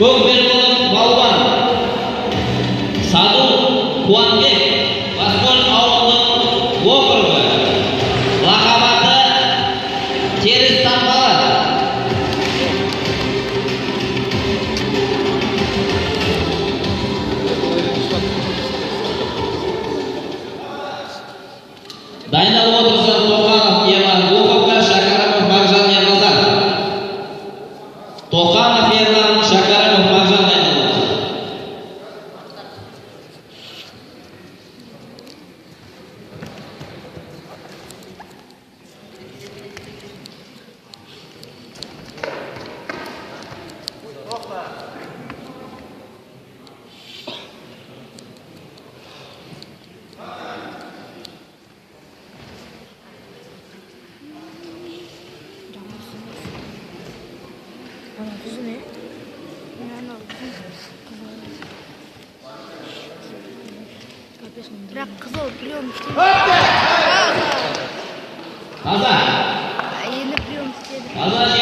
Көкберғұлов Балуан Саду Қуанбек, Баскөл ауылдық округі. Лақап аты Теріс таңбалы. Дайындалып отырсын Тоқанов Ерлан Уховқа, Шәкәрімов Мағжан Ерназар. Тоқанов Ерлан, Шәкәрімов Мағжан дайындалып отырсын. Ана ұзын, е? Ана ұзын, қызыл. Капец. Бірақ қызыл прием істеді. Таза. Енді прием істеді. Таза.